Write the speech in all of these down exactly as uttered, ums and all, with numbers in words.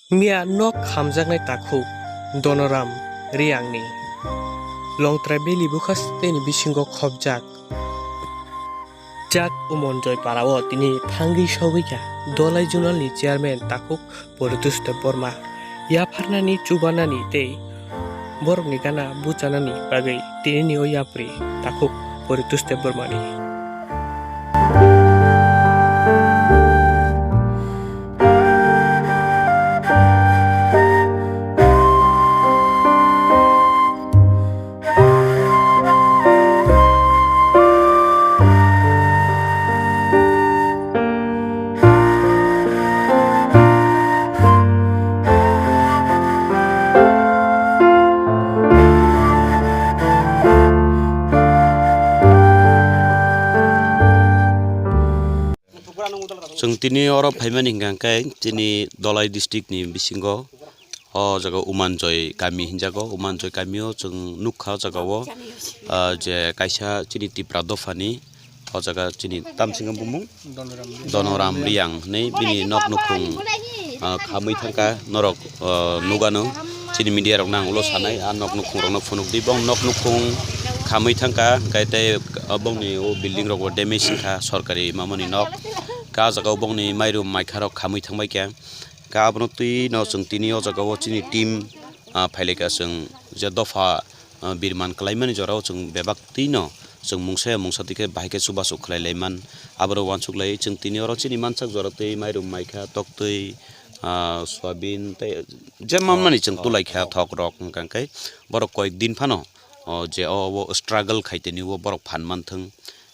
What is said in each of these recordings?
Miya nok hamjaknai takhuk Donoram Riyangni Longtrai Valley bwkha siteni bisingo khopjak. Jak Umonjoi parao tini thangwi sogwi kha Dolai Zonalni chairman takhuk Poritos Debbarma. Yapharnani, chubanani tei borokni gana buchanani bagwi tinini o yapri takhuk Poritos Debbarmani. Chwng tini oro phaimani hwnkha khe chini Dolai district ni bisingo o jaga Umanjoi kami hinjago. Umanjoi kamio chwng nukha o jagao, ah, je kaisa chini Tipra dophani o jaga chini tamsingo bumung Donoram Riyang hinwi bini nok nukhung, ah, khamwi thangkha norok, ah, nugano. Chini media rok nang ulo sanai a nok nukhung rokno phunukdi. Bong nok nukhung khamwi thangkha, hwnkhe tei bongni o building rok bo damage wngkha, sorkari mamani nok. Ka jagao bongni mairum maikha rok khamwi thangbai kha. Ka abono twi no chwng tini o jagao chini team, ah, phailaikha, chwng je dopha, ah, birman kwlaimani jorao chwng bebak twi no chwng mungsa ya mungsa twi khe bahai khe chubachu khlai laiman. Aboro uansuk lai chwng tini oro chini mansak jora twi mairum maikha, toktwi, ah, soyabin tei je manmani chwng tulaikha thok rok, hwnkha khe borok koyek din phano, o je o, o struggle khai tini o borok phan manthwng.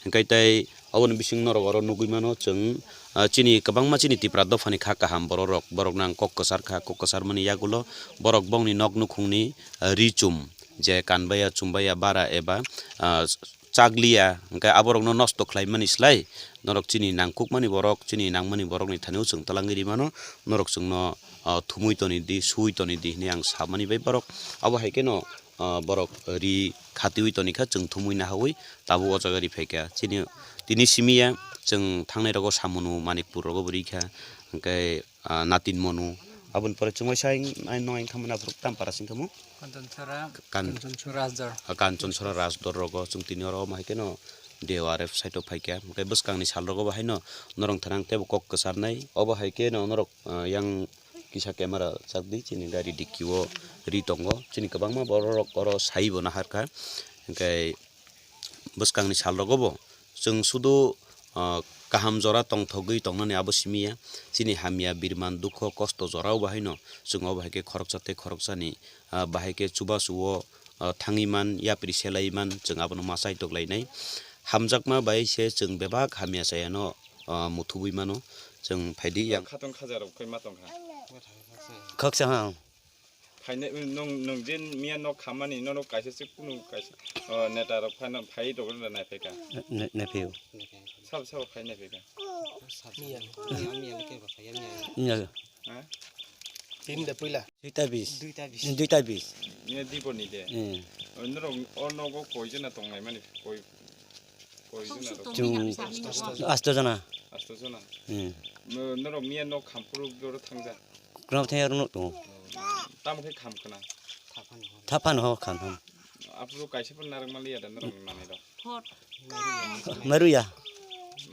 Hwnkhe tei aboni bising norok oro nugwi mano chwng, ah, chini kwbangma chini Tipra dophani kha kaham borok rok, borok nang kok kwchar kha, kok kwchar mani yagulo borok bongni nok nukhungni, ah, ri chum je kanbaya chumbaya bara eba, ah, chakliya, hwnkhe aborokno nosto khlaimani slai norok chini nangkukmani borok, chini nangmani borokni thani-o chwng twlangwi rimano, norok chwngno, ah, thumwi toni di, suwi toni di hinwi ang samani bai borok. Abo hai kheno, ah, borok ri khatiwi toni kha, chwng thumwi nahawi tabuk o jaga ri phaikha. Chini, tini simi ya chwng thangnai rogo Samunu, Manikpur rogo bo ri kha, hwnkhe, ah, Natin Monu. Aboni pore chwng waisa ang, ang, no ang khamani aphuru Tampara sing khamu. Kanchonsora, Kan-, Kanchonsora Rajdor. Ah, Kanchonsora Rajdor rogo chwng tini oro omo hai kheno D O R F side o phaikha. Hwnkhe bwskangni sal rogo bo haino norok thani ang teibo kok kwcharnai. Obo hai kheno norok, ah, yang kisa camera chakdi, chini gari dicky o ri tongo. Chini kwbangma borok oro saibo naharkha. Hwnkhe bwskangni sal rogo bo chwng sudu, ah, kaham jora tongthogwi tongnani abo simi ya. Chini hamya birman dukho kosto jorao bo haino chwng obo hai khe khoroksa tei khoroksani, ah, bahai khe chubachu o, ah, thangwi man, yapri selaiwi man, chwng abono ma chaitok lainai. Hamjakma bai se chwng bebak hamya chayano, ah, muthubwi mano. Chwng phaidi yang. Khatong khaja rok khe ma tongkha. Khaksa ha. Phainai, nwng, nwng je miya nok khamani, nono kaisa se kunu kaisa, o, neta rok phano phai rok no nai phaikha. Ne-, ne phaiyo. Sabo, sabo phai nai phaikha. Miya. Miya. Ha? Tini da puila. Duita bis. Duita bis. Duita bis. Miya di boni de. Hmm. O, norok o nogo koi jona tongnai mani, koi, koi jona rok. Chwng asto jona. Asto jona. Hmm. No-, norok miya nok khampuru boro thangja. Kwrwng thai aro nuk tongo. Tamo khe kham khna? Thaphan ho kham ham. Aphuru kaisa phan narwk maliya da norok ni manwi rok? Maruya.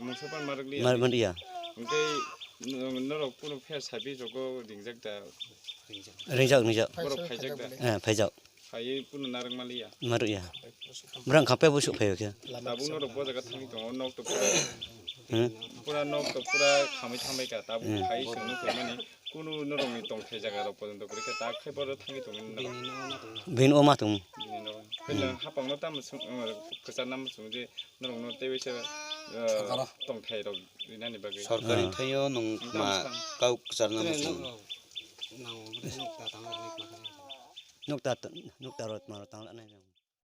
Mungsa phan marwk liya? Mar-, maruya. Hwnkhe n-, norok kunu phe sabi rogo ringjak da? Ringjak, ringjak. Borok phaijak da? Eh, phaijak. Phaiwi kunu narwk maliya? Maruya. Borok kha pebo suk phaio khe. Tabuk norok bo jaga thangwi tongo, nok to pura, hmm, pura nok to pura khamwi thambai kha. Tabuk, hmm, phaiwi chwngno phaimani kunu norokni tongthai jaga rok pojonto kwrwi kha, tak khai boro thangwi tongwi norok. Bini o ma tong. Bini no. Hwnkhe, hmm, hapangno tamo swng, uh, kwcharnamo swng je norokno tei waisa, uh, sorkaro tongthai rok rinani bagwi. Sorkari, hmm, thaio nwng, hmm, ma tamo swkang kau kwcharnamo swng. Nukta, nukta rok ma tang.